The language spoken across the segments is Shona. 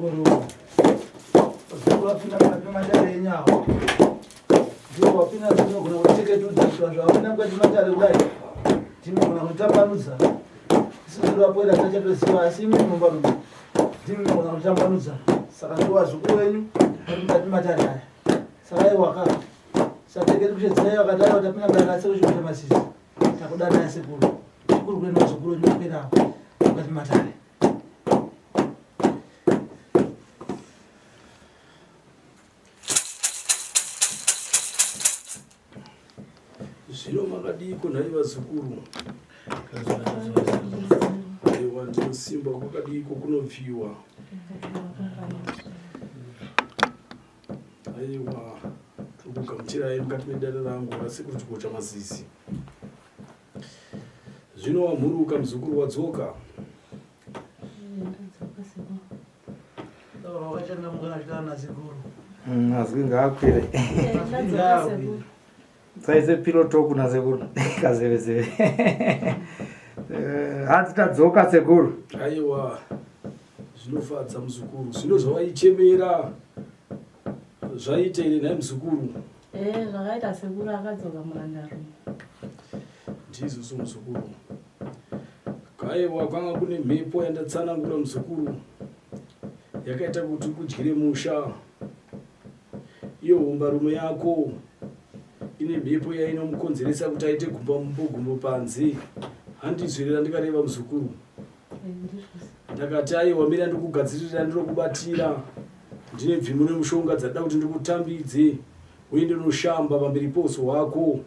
Sekuru. Vazukuru vapinda mukati mematare enyu awo. Ndiwo wapinda dzinogona kuteketudza zviva zvawapinda mukati mematare kudai. Tinogona kutambanudza. Isu tiri vapwere hatichatoziva asi imi mumbarume ndimi munogona kutambanudza. Saka ndiwo vazukuru venyu vari mukati mematare aya. Saka aiwa ka. Sateketi kushedzai vakati aiwa tapinda mudare rasekuru chikuita masisi. Takudanai sekuru. Sekuru kune vazukuru venyu vapinda mukati mematare. Zvino makadiiko nhai vazukuru? Aiwa ndinosimba kwakadiiko kunopfiwa. Aiwa tiri kugamuchirai mukati medare rangu rasekuru Chikocha Mazizi. Zvino wamhuruka muzukuru wadzoka. Mazwi ngaakwire. Saise pillow talk nasekuru kazevezeve. Eh, hanzi tadzoka sekuru. Aiwa zvinofadza muzukuru. Zvino zvawaichemera zvaita here nhai muzukuru? Eh, zvakaita sekuru akadzoka murandarume. Ndizvo muzukuru. Aiwa kwanga kune mhepo yandatsanangura muzukuru yakaita kuti ukudyire musha. Iyo hombarume yako ine mhepo yainomukonzeresa kuti aite gumba mumbo gumbo panze. Handizvo here randikareva muzukuru? Ndakati aiwa mira ndikugadzirira ndinokubatira. Ndine bvimu nemushonga dzandida kuti ndikutambidze. Uende unoshamba pamberi pouso hwako.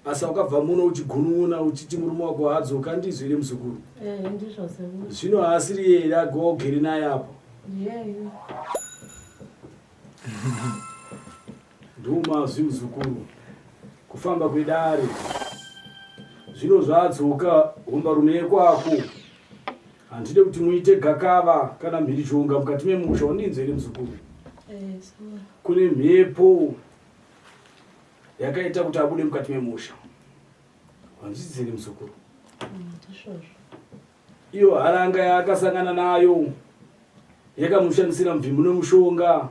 Asi wakabva muno uchigunun'una uchiti murume wako haadzoki handizvo here muzukuru? Eh, ndizvo sekuru. Zvino haasiri here agogere naye apo? Ndiyeyu. Ndomazwi muzukuru. Kufamba kwedare. Zvino zvaadzoka hombarume yekwako. Handide kuti muite gakava kana mhirizhonga mukati memusha wandinzwa here muzukuru? Eh, sekuru. Kune mhepo yakaita kuti abude mukati memusha. Wanzwisisa here muzukuru? Ndizvozvo. Iyo haranga yaakasangana nayo yakamushandisira mvimbu nemushonga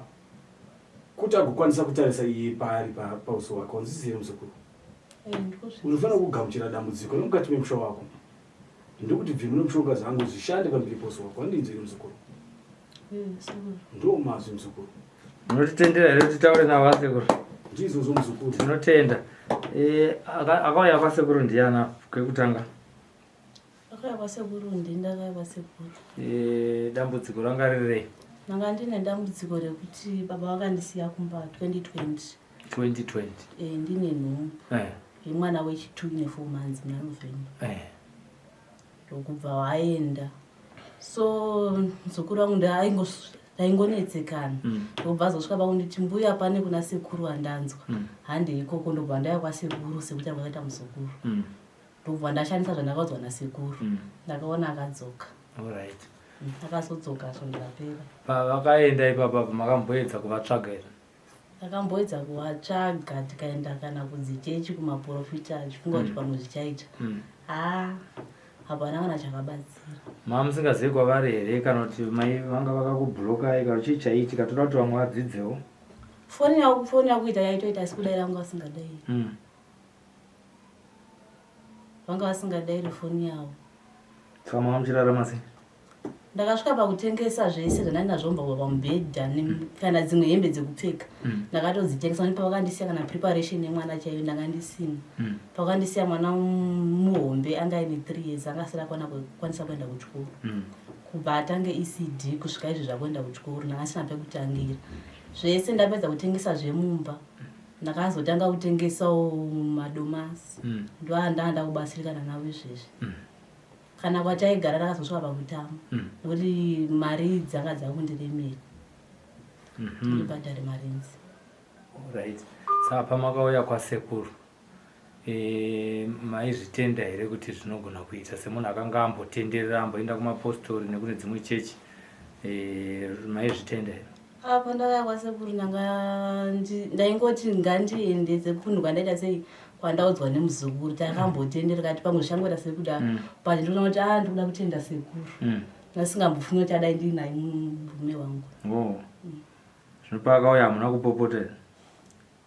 kuti agokwanisa kutarisa iye paari pauso wake. Wanzwisisa here muzukuru? Eh, ndozvo. Unofanira kugamuchira dambudziko remukati memusha wako. Ndokuti bvimu nemushonga zvangu zvishande pamberi pouso wako. Wandinzwa here muzukuru? Eh, sekuru. Ndo mazwi muzukuru. Munotitendera here kuti titaure navo asekuru? Ndizvozvo muzukuru. Tinotenda. Eh, akauya kwasekuru ndiana kekutanga? Akauya kwasekuru ndini ndakauya kwasekuru. Eh, dambudziko ranga riri rei? Ndanga ndine dambudziko rekuti baba vakandisiya kumba 2020. 2020. Eh, ndine nhumbu. Eh. Yemwana wechi2 ne 4 months muna November. Eh. Ndokubva waenda. So muzukuru wangu ndaingonetsekana. Ndobva azosvika pakunditi mbuya pane kuna sekuru andanzwa. Handei ikoko ndobva ndauya kwasekuru sekuti kwakaita muzukuru. Ndobva ndashandisa zvandakaudzwa nasekuru. Ndakaona akadzoka. Alright. Akazodzoka svondo rapera. Pavakaenda ipapa makamboedza kuvatsvaga here? Takamboedza kuvatsvaga tikaenda kana kudzichechi kumaporofita achifunga kuti pamwe zvichaita. Haa hapana kana chakabatsira. Maa musingazivi kwavari here kana kuti mai vanga vakakublokai kana chii chaiitika toda kuti vamwe vadzidzewo. Foni yako foni yakuita yaitoita asi kudaira vanga vasingadairi. Vanga vasingadairi foni yavo. Saka manga muchirarama sei? Ndakasvika pakutengesa zvese zvandanga ndinazvo mubva pamubhedha kana dzimwe hembe dzekupfeka. Ndakatodzitengesa nekuti pavakandisiya kana preparation yemwana chaiyo ndanga ndisina. Pavakandisiya mwana muhombe anga aine 3 years anga asiri akwana kukwanisa kuenda kuchikoro. Kubva atange ECD kusvika izvi zvakuenda kuchikoro ndanga ndisina pekutangira. Zvese ndapedza kutengesa zvemumba. Ndakazotanga kutengesawo madomasi. Ndoandanga ndakubatsirikana nawo izvezvi. Kana kwataigara takazosvika pakutama nekuti mari dzanga dzakundiremera ndibhadhare mari idzi. Alright. Saka pamakauya kwasekuru e, maizvitenda here kuti zvinogona kuita semunhu akanga ambotenderera amboenda kumapostori nekune dzimwe chechi e, maizvitenda here? Apa ndakauya kwasekuru ndanga ndaingoti ngandiendese kunhu kwandaita sei kwandaudzwa nemuzukuru takambotendera kati pamwe zvichangoita sekuda but ndinoona kuti ah ndikuda kutenda sekuru. Ndasingambofungi kuti adai ndinaye murume wangu. Oh. Zvino paakauya hamuna kupopota here?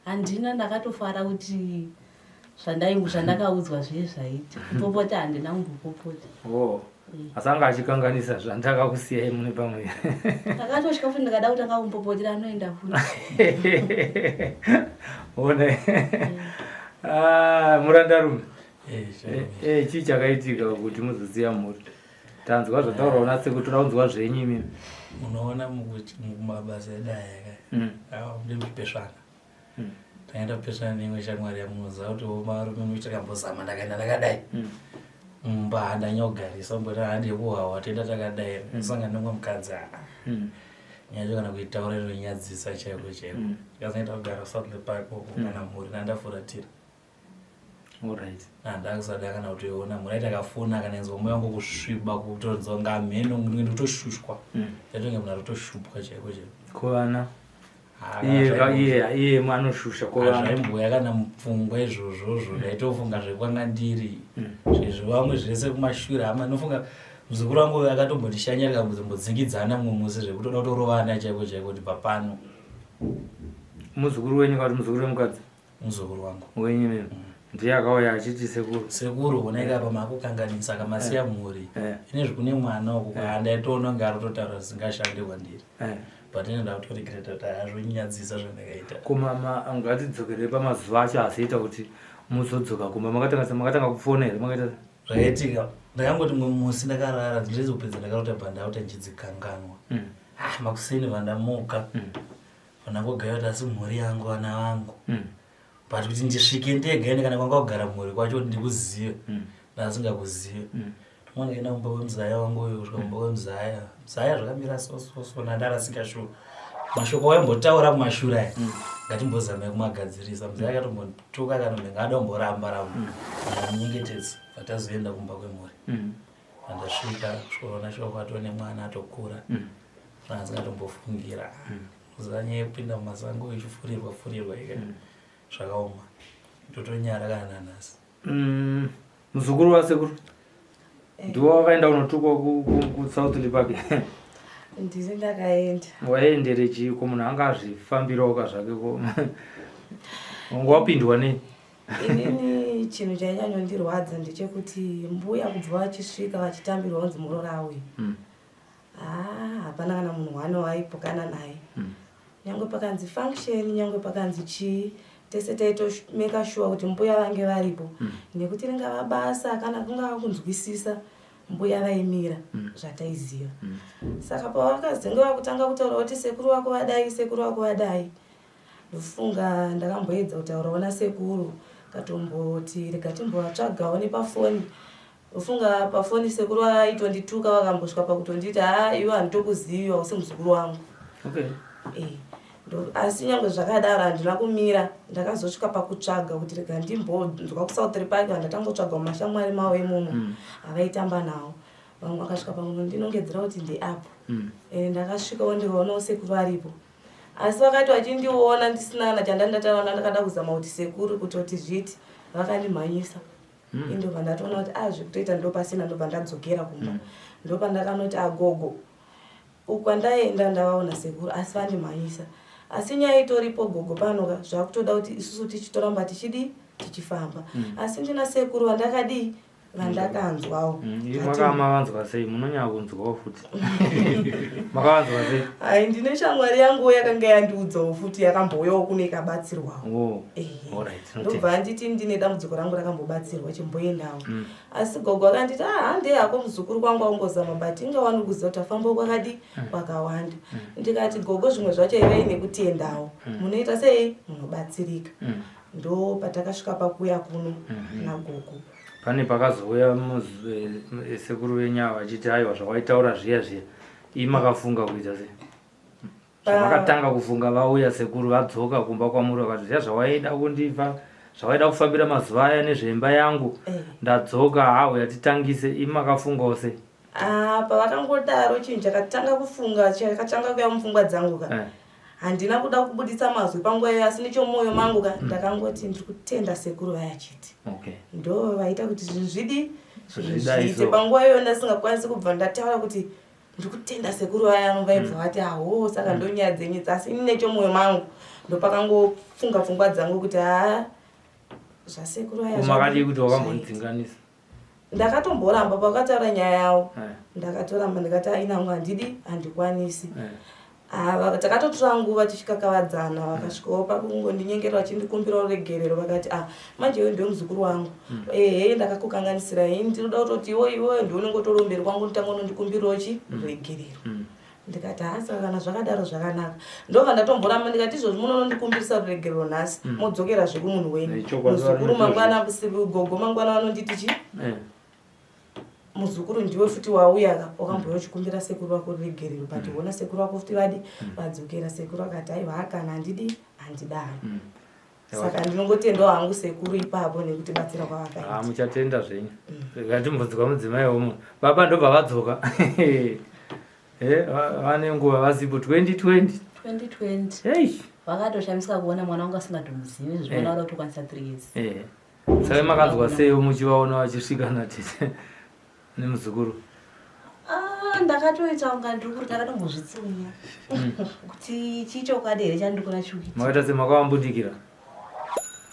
Handina, ndakatofara kuti zvandaingu zvandakaudzwa zviye zvaita. Kupopota handina kumbopopota. Oh. Asi anga achikanganisa zvandakakusiyai mune pamwe. Ndakatotya futi ndikada kutanga kumupopotera anoenda futi. One. Ah, murandarume. Eh, Eh, eh, chii chakaitika kuti muzosiya mhuri? Tanzwa zvataurwa nasekuru toda kunzwa zvenyu imimi. Munoona mumabasa edu aya ka. Awa mude kupesvana. Taenda kupesvana neimwe shamwari yamunoziva kuti varume muchiti takambozama ndakaenda ndakadai. Mumba handanyogarisa mbona handi yekuhawa toenda takadai. Sanga nemumwe mukadzi aa. Nyaya yacho kana kuitaura inonyadzisa chaiko chaiko. Ndikazoenda kugara South Park uko kana mhuri ndandafuratira. Alright. Handakusada kana kutoiona mhuri aiti akafona kana inzwa moyo wangu kusviba kutonzwa nga mheno ndinge ndotoshushwa. Ndatonge munhu aritoshupwa chaiko chaiko. Ko vana? Iye iye iye anoshusha ko vana. Zvaimbouya kana mupfungwa izvozvozvo ndaitofunga zvekwanga ndiri. Zvezvo vamwe zvese kumashure hama ndinofunga muzukuru wangu akatombondishanyira tikambodzingidzana mumwe musi zvekutoda kutorovana chaiko chaiko kuti bva pano. Muzukuru wenyu kana kuti muzukuru wemukadzi? Muzukuru wangu. Wenyu mimi. Ndiye akauya achiti sekuru. Sekuru honai apa makukanganisa kamasiya mhuri. Ine zvekune mwana uku handaitoona kunge ari kutotaura zvisingashande kwandiri. But ine ndakutoregreta kuti hazvonyadzisa zvandakaita. Ko mama ngatidzokerei pamazuva acho azoita kuti muzodzoka kumba makatanga makatanga kufona here makaita Zvakaitika ndakangoti mumwe musi ndakarara ndirizi kupedza ndakarota bva ndakuta ndichidzikanganwa. Ah makuseni vandamuka. Vandangogaya kuti asi mhuri yangu vana vangu. But kuti ndisvike ndega ende kana kwanga kugara mhuri kwacho kuti ndikuzive. Ndasingakuzive. Mwana kaenda kumba kwemuzaya wangu uyu kusvika kumba kwemuzaya. Muzaya zvakamira so so so nandarasika shuwa. Mashoko waimbotaura kumashure aya. Ngatimbozamai kumagadzirisa. Muzaya akatombontuka kana mhenga ada kumboramba ramba. Ndamunyengetedza patazoenda kumba kwemhuri. Pandasvika kusvikaona shoko atone mwana atokura. Zvaandisingatombofungira. Kuziva nyaya yekupinda mumasango ichifurirwa furirwa ika. Zvakaoma. Ndotonyara kana nanhasi. Muzukuru wasekuru ndiwo wakaenda kunotukwa kuSouth Park. Ndini ndakaenda. Waendere chii ko munhu anga azvifambirawo ka zvake ko wanga wapindwa nei? Inini chinhu chainyanyondirwadza ndechekuti mbuya kubva vachisvika vachitambirwa kunzi muroora auya. Ah, hapana kana munhu one waipokana naye. Nyangwe pakanzi function, nyangwe pakanzi chii, tese taitomeka sure kuti mbuya vange varipo. Nekuti ringava basa kana kungava kunzwisisa mbuya vaimira zvataiziva. Saka pavakazenge vakutanga kutaura kuti sekuru vako vadai, sekuru vako vadai. Ndofunga ndakamboedza kutaurawo nasekuru katomboti rega timbovatsvagawo nepafoni. Ndofunga pafoni sekuru vaitondituka vakambosvika pakutonditi haa iwe handitokuzivi hausi muzukuru wangu. Okay. Eh, asi nyangwe zvakadaro handina kumira ndakazosvika pakutsvaga kuti rega ndimbonzwa kuSouth Park vandatangotsvaga mumashamwari mavo imomo avaitamba nawo. Vamwe vakasvika pakundinongedzera kuti ndeapo. Ende ndakasvikawo ndikaonawo sekuru varipo. Asi vakati vachindiona ndisina kana chandandataura ndakada kuzama kuti sekuru kutoti zviti vakandimhanyisa. Indobva ndatoona kuti ah zvekutoita ndopasina ndobva ndadzokera kumba. Ndopandakanoti agogo uku kwandaenda ndavaona sekuru asi vandimhanyisa. Asi nyaya itoripo gogo panoka zvakutoda kuti isusu tichitoramba tichidii tichifamba. Asi ndina sekuru vandakadii vandakanzwawo. Makamavanzwa sei? Munonyanya kunzwawo futi. Makavanzwa sei? Ai ndine shamwari yangu yakanga yandiudzawo futi yakambouyawo kuno ikabatsirwawo. Oh. Ehe. Alright. Ndobva anditi ndine dambudziko rangu rakambobatsirwa chimboendawo. Asi gogo akanditi ah handei hako muzukuru kwangu aungozama but inga wani kuziva kuti afamba kwakadi kwakawanda. Ndikati gogo zvimwe zvacho ivai nekutendawo. Munoita sei munobatsirika. Ndo patakasvika pakuya kuno nagogo. Pane pakazouya sekuru venyu ava vachiti aiwa zvawaitaura zviya zviya imi makafunga kuita sei? Zvamakatanga kufunga vauya sekuru vadzoka kumba kwamuri vakati zviya zvawaida kundipa zvawaida kufambira mazuva aya nezveimba yangu ndadzoka hauya titangise imi makafungawo sei? Ah, pavakangodaro chinhu chakatanga kufunga chakatanga kuya mupfungwa dzangu ka. Handina kuda kubuditsa mazwi panguva iyoyo asi nechomwoyo mangu ka ndakangoti ndiri kutenda sekuru vaya chete. Okay. Ndo vaita kuti zvinhu zvidi Zvidai zviite so. panguva iyoyo ndasingakwanisi kubva ndataura kuti Ndikutenda sekuru vaya vaibva mm. vati ahoo saka mm. ndonyaya dzenyu idzi asi ini nechomwoyo mangu ndopakangofunga pfungwa dzangu kuti haa zvasekuru vaya makadii kuti wakambondidzinganisa ndakatomboramba pakataura nyaya yavo eh. ndakatoramba ndikati ainangu handidi handikwanisi eh. Ah, takatotora nguva tichikakavadzana mm. vakasvikawo pakungondinyengerera vachindikumbira ruregerero vakati ah manje iwe ndiwe muzukuru wangu mm. ehe ndakakukanganisira ini ndinoda kutoti iwo iwe ndiwe unenge utori mberi kwangu nditanga unondikumbirawo chi mm. ruregerero ndikati haa saka kana zvakadaro zvakanaka ndobva ndatomboramba ndikati izvozvi munonondikumbirisa ruregerero nhasi modzokerazve kumunhu wenyu muzukuru mangwana gogo mangwana vanonditi chi eh. Muzukuru ndiwe futi wauya ka wakambouya uchikumbira sekuru vako ruregerero but mm. hona sekuru vako futi vadi mm. vadzokera sekuru akati aiwa hakana handidi handidaro mm. saka ndinongotendawo hangu sekuru ipapo nekutibatsira kwavakaita ah, muchatenda zvenyu ngatimbonzwa mudzimai womunhu baba ndobva vadzoka eh, vane nguva vasipo 2020 2020 hey. vakatoshamisika kuona mwana wangu asingatomuzivi zvimwana eh. wada kutokwanisa 3 years eh. Saka makanzwa sei muchivaona vachisvika natete nemuzukuru? Ah, ndakatoita kunga ndiri kuri ndakatombozvitsunya hmm. kuti chii chokwadi here chandiri kuona chikuita. Makaita semakavambundikira?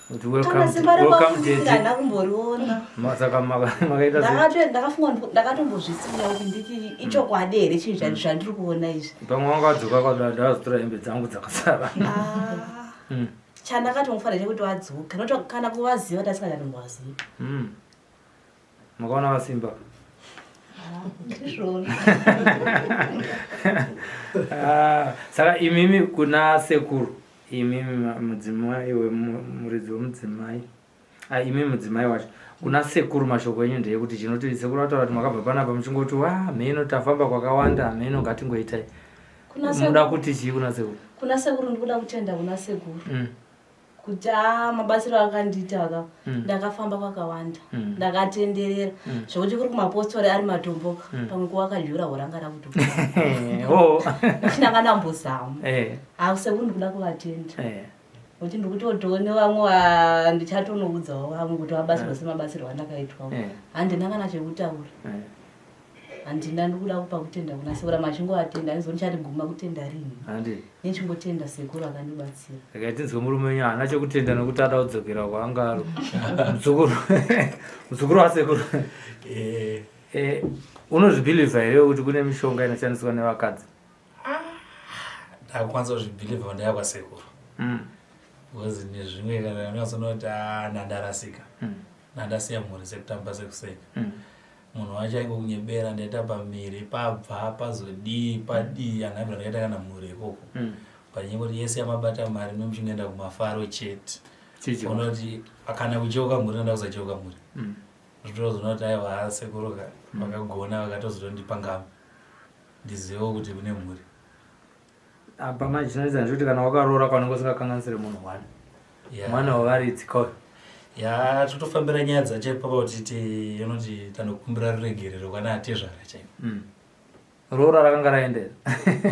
Kuti welcome welcome tete. Handina kumboriona. Saka makaita sei? Ndakato ndakafunga ndakatombozvitsunya kuti nditi ichokwadi here chinhu hmm. zvandiri kuona izvi. Pamwe wanga wadzoka kwada ndazotora hembe dzangu dzakasara. Ah. Hmm. Chandakatomufarira chekuti vadzoka not kana kuvaziva tasingachatombovaziva. Mm. Makaona vasimba? Ah, ndizvozvo. Ah, saka imimi kuna sekuru imimi mudzimai wemuridzi wemudzimai ah, imi mudzimai wacho kuna sekuru mashoko enyu ndeyekuti chinoti sekuru vataura kuti makabva panapa muchingoti wa mheno tafamba kwakawanda mheno ngatingoitai muda kuti chii kuna sekuru kuna sekuru ndikuda kutenda kuna sekuru mm. kuti a ah, mabatsiro akandiita aka mm. ndakafamba kwakawanda mm. ndakatenderera mm. zvekuti kuri kumapostori ari matomboka mm. pamwe kuwakajura horanga rakutochindanga oh. ndambozama eh. ah, sekuru ndikuda kuvatenda eh. Kuti ndikutotiwo nevamwe ndichatonoudzawo vamwe kuti vabatsirwe eh. semabatsirwo andakaitwawo eh. handina kana chekutaura eh. handina ndikuda kupa kutenda kuna sekuru machingoatenda handizo ndichatiguma kutenda rini nechingotenda sekuru akandibatsira regai tinzwe murume wenyu haana chekutenda nokuti ada kudzokera kwaanga ari muzukuru muzukuru wasekuru unozvibhilivha here kuti kune mishonga inoshandiswa nevakadzi ndakukwanisa kuzvibhilivha pandaya kwasekuru mm. because nezvimwe kana unyatsona kuti ah, ndandarasika mm. nandasiya mhuri sekutamba sekuseka mm. munhu wacho aingokunyebera ndaita pamiri pabva pazodii padii anhabira ndakaita kana mhuri ikoko but nyengoti yese yamabata mari memuchingoenda kumafaro chete unoti kana kucheuka mhuri nanda kusacheuka mhuri zvotozoona kuti aiwa sekuruka vakagona vakatozotondipa ngamo ndizivewo kuti kune mhuri apa manje chinoita ndechekuti kana wakaroora kwaunenge usingakanganisire munhu one yeah. mwana wevaridzi kauyo ya totofambira nyaya dzacho ipapa kuti ti unoti tanokumbira ruregerero kwana atezvara chaiko mm. roora rakanga raenda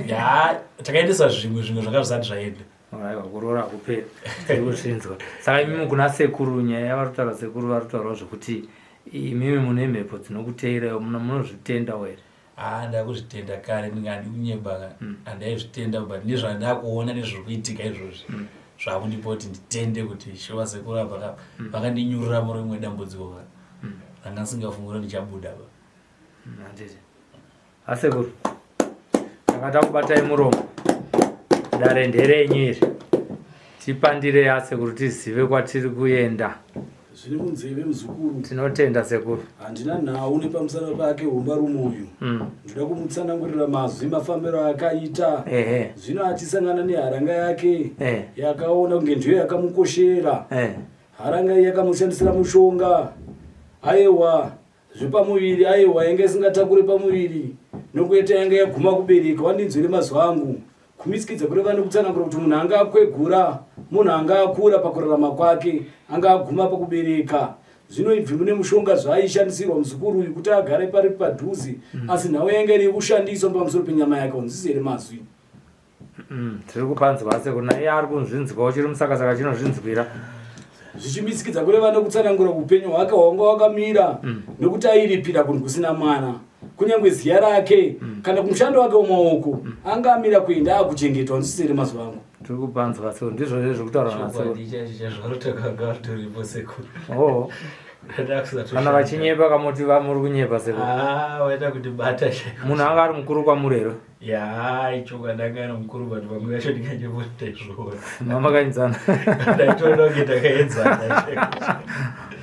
ya takaendesa zvimwe zvimwe zvanga zvisati zvaenda aiwa kuroora hakuperi tiri kuzvinzwa saka imimi kuna sekuru nyaya yavari kutaura sekuru vari kutaurawo zvekuti imimi mune mhepo dzinokuteerayo munozvitendawo here Haa ndakuzvitenda kare ndingandi kunyeba ka mm. handaizvitenda but nezvandakuona nezviri kuitika izvozvi mm. zvakundipa kuti nditende kuti shuwa sekuru apa ka mm. vakandinyurura murimwe dambudziko ka mm. ranga ndisingafungura ndichabuda pa mm, asekuru tanga takubatai muromo dare nderenyu iri Tipandirei asekuru tizive kwatiri kuenda. Zviri munzeve muzukuru. Tinotenda sekuru. Handina nhau nepamusana pake hombarume uyu. Mm. Ndoda kumutsanangurira mazwi mafambiro akaita. Ehe. Zvino achisangana neharanga yake eh. yakaona kunge ndiyo yakamukoshera. Eh. Haranga iyi yakamushandisira mushonga. Ayewa zvepamuviri ayewa yanga isingatakure pamuviri nokueta yanga yaguma kubereka wandinzwire mazwi angu Kumisikidza kureva nekutsanangura kuti munhu anga akwegura, munhu anga akura pakurarama kwake, anga aguma pakubereka. Zvino ibvi mune mushonga zvaaishandisirwa muzukuru uyu kuti agare pari padhuze, mm. asi nhau yanga iri yekushandiswa pamusoro penyama yake. Wanzwisi here mazwi? Mm, tiri kupanzwa sekuru naiye ari kunzvinzwawo chiri musakasaka chinozvinzwira zvichimisikidza kureva nekutsanangura upenyu hwake hwanga hwakamira mm. nekuti airipira kunhu kusina mwana. Kunyange ziya rake kana kumushando wake wemaoko anga amira kuenda akuchengetwa ndisisere mazuva angu. Tiri kupanzwa so ndizvo zve zvekutaura nasekuru. Chokwadi chaicho chazvarutakanga vatoripo sekuru. Oh. Kana vachinyepa kamuti muri kunyepa sekuru. Ah, waita kuti bata chaiko. Munhu anga ari mukuru kwamuri here? Ya, ichokwadi anga ari mukuru but pamwe yacho ndinganyepoti taizviona. Mamakaidzana. Ndaitoona kunge takaedzana chaiko.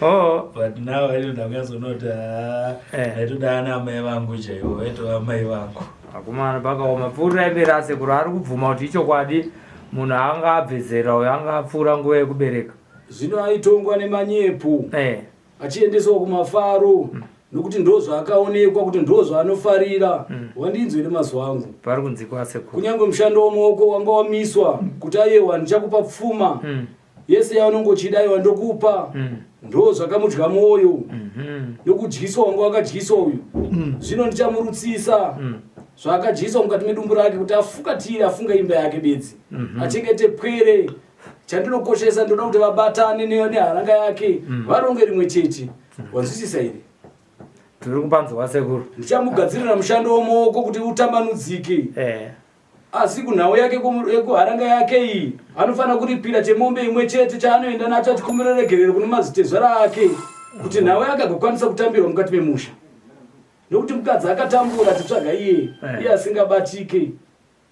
Oh. But now I don't ndakunyatsonoti kuti ah, Eh. ndaitoda ana amai vangu chaivo vaitova amai vangu. Akomana pakaoma pfuurirai mberi asekuru ari kubvuma kuti ichokwadi munhu anga abve zera uyo anga apfuura nguva yekubereka. Zvino aitongwa nemanyepo Eh. achiendeswa kumafaro nokuti ndozvaakaonekwa kuti ndozvaanofarira. Wandinzwe nemazuva angu. Pari kunzikwa asekuru. Kunyange mushando wamaoko wanga wamiswa kuti ayewa ndichakupa pfuma yese yaunenge uchida aiwa ndokupa ndo zvakamudya mwoyo nokudyiswa wanga wakadyiswa uyu zvino ndichamurutsisa zvaakadyiswa mukati medumbu rake kuti afukatire afunge imba yake bedzi achengete pwere chandinokoshesa ndoda kuti vabatane neharanga yake varonge rimwe chete wanzwisisa here Tiri kupanzwa sekuru. Ndichamugadzirira mushando womaoko kuti utambanudzike. Eh. Asi kunhau yake yekuharanga yake iyi anofanira kuripira chemombe imwe chete chaanoenda nacho achikumbira regerero kune madzitezvara ake kuti nhau yake agokwanisa kutambirwa mukati memusha. Nokuti mukadzi akatambura achitsvaga iye, iye asingabatike.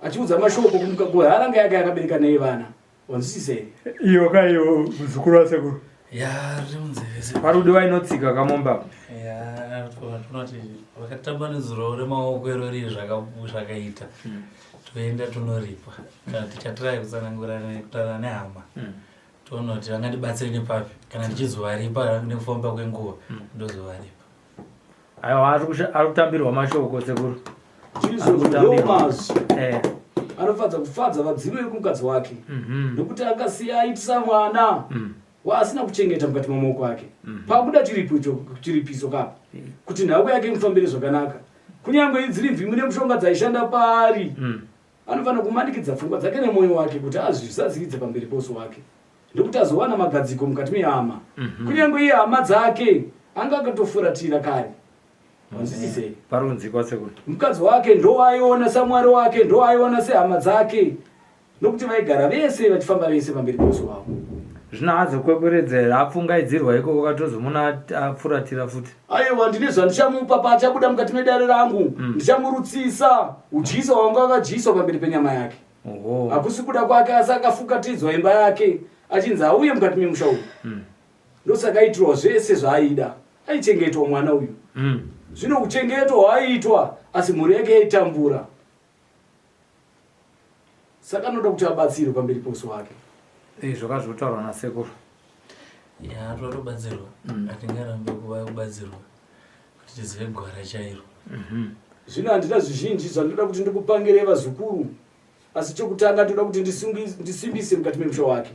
Achiudza mashoko kuharanga yake yakabereka naye vana. Wanzwisisa here? Iyo ka iyo muzukuru wasekuru. Ya, riri munzeve sekuru. Parudiwa inotsika kamombe apa. Ya, tinoti vakatambanudzirawo remaoko irori zvakaita. Toenda tonoripa. Kana tichatraya kutsanangura kutaura nehama. Toona kuti vangandibatsire nepapi. Kana ndichizovaripa nekufamba kwenguva ndozovaripa. Aiwa ari kutambirwa mashoko sekuru. Ndizvo eh. Anofadza kufadza vadzimu vekumukadzi wake nokuti akasiya aitisa mwana waasina kuchengeta mukati mamaoko ake. Pakuda chiripiso kapa kuti nhau yake imufambire zvakanaka. Kunyange dziri mvimbi nemushonga dzaishanda paari anofanira kumanikidza pfungwa dzake nemwoyo wake kuti azvizadziridze pamberi pouso wake ndokuti azowana magadziko mukati mehama. Kunyange iye hama dzake anga akatofuratira kare. Wanzwisisei? Parunzikwa sekuru. Mukadzi wake ndowaaiona samwari wake, ndowaaiona sehama dzake nokuti vaigara vese vachifamba vese pamberi pouso wavo. Zvino azokwekweredzera apfungaidzirwa ikoko katozomuna afuratira futi. Aiwa ndine zvandichamupa paachabuda mukati medare rangu. Ndichamurutsisa udyisa wanga akadyiswa pamberi penyama yake. Hakusi kuda kwake asi akafukatidzwa imba yake achinzi auye mukati memusha uyu. Ndosaka aitirwa zvese zvaaida. Aichengetwa mwana uyu. Zvino kuchengetwa hwaaiitwa asi mhuri yake yaitambura. Saka anoda kuti abatsirwe pamberi pouso wake. Izvo kazvotaurwa nasekuru. Ya, totobatsirwa. Hatingarambe kuva kubatsirwa kuti tizive gwara chairo. Zvino handina zvizhinji zvandinoda kuti ndikupangirei vazukuru, asi chokutanga ndinoda kuti ndisimbise mukati memusha wake.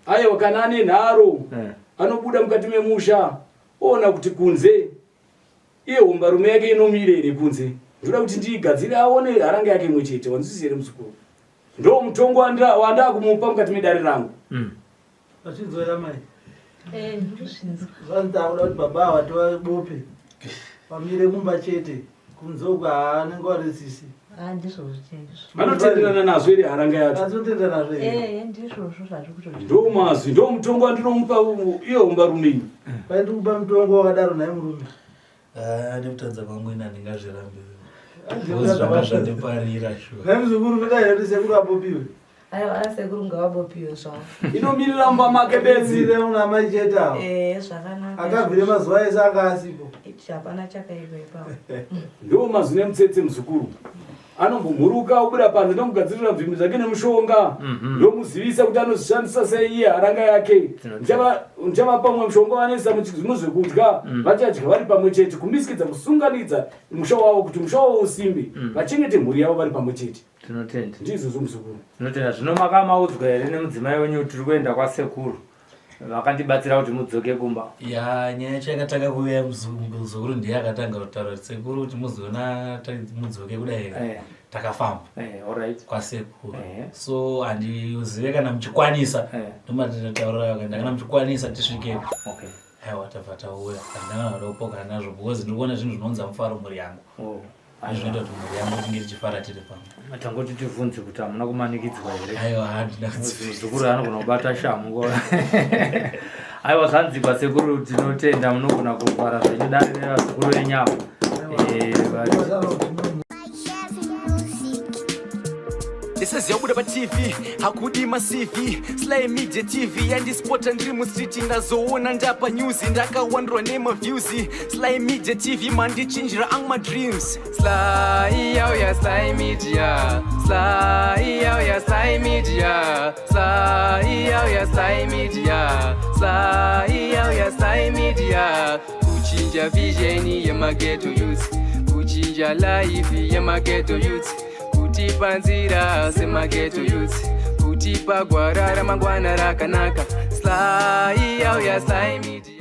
Aiwa, kana ane nharo, anobuda mukati memusha, oona kuti kunze iye hombarume yake inomira here kunze. Ndoda kuti ndiigadzire aone haranga yake imwe chete. Wanzwisisa here muzukuru? Ndo mutongo wandakumupa mukati medare rangu. Vachinzwera mai. Eh, ndozvinzwa. Zvanzi takuda kuti baba ava tivabope. Vamire kumba chete. Kunze uko haanenge vari sisi. Ah, ndizvozvo chaizvo. Vanotenderana nazvo here haranga yacho? Vanotenderana nazvo here? Eh, ndizvozvo zvazviri kutoita. Ndo mazwi, ndo mutongo wandinomupa iye hombarume iyi. Kwai ndiri kupa mutongo wakadaro nhai murume. Ah, nekutadza kwangu ini handingazvirambi. Because zvanga zvandiparira sure. Nhai muzukuru ndoda here kuti sekuru abopiwe? Aiwa, sekuru ngavabopiwe zvavo. Inomirira mumba make bedzi. Mirira muna mai chete avo. Eh, zvakanaka. Akabvire mazuva ese anga asipo. Ichi hapana chakaipa ipapo. Ndo mazwi nemutsetse muzukuru. Anombomhuruka obuda panze ndomugadzirira bvimi zvake nemushonga. Ndomuzivisa kuti anozvishandisa sei iye haranga yake. Ndichavapa mumwe mushonga vanoisa muzvekudya vachadya vari pamwe chete kumisikidza kusunganidza musha wavo kuti musha wavo usimbe vachengete mhuri yavo vari pamwe chete. Tinotenda. Ndizvozvo muzukuru. Tinotenda. Zvino makamaudzwa here nemudzimai wenyu kuti tiri kuenda kwasekuru? Vakandibatsira kuti mudzoke kumba. Ya, nyaya yacho yakatanga kuuya muzukuru ndiye akatanga kutaura kuti sekuru kuti muzoona mudzoke kudai takafamba. All right. Kwasekuru. So handizive kana muchikwanisa. Ndomatinotaurira kana muchikwanisa tisvike. Okay. Aiwa, tabva tauya, handina kana kuda kupokana nazvo because ndiri kuona zvinhu zvinounza mufaro mhuri yangu. Oh. Zvinoita kuti mhuri yangu tinge tichifara tiri pamwe. Tangoti tivhunze kuti hamuna kumanikidzwa here? Aiwa, handina. Muzukuru anogona kubata shamu. Aiwa, zvanzikwa sekuru, tinotenda, munogona kuvhara zvenyu dare revazukuru venyama. Eh, Ndisaziva kubuda paTV hakudi maCV. Sly Media TV yandispota ndiri mustreet, ndazoona ndapa news, ndakawandirwa nemaviews. Sly Media TV mandichinjira ang madreams. Sly yauya, Sly Media. Sly yauya, Sly Media. Sly yauya, Sly Media. Sly yauya, Sly Media. Kuchinja vision yemaghetto youth, kuchinja life yemaghetto youth, kutipa nzira semaghetto youth, kutipa gwara ramangwana rakanaka. Sly yauya, Sly Media.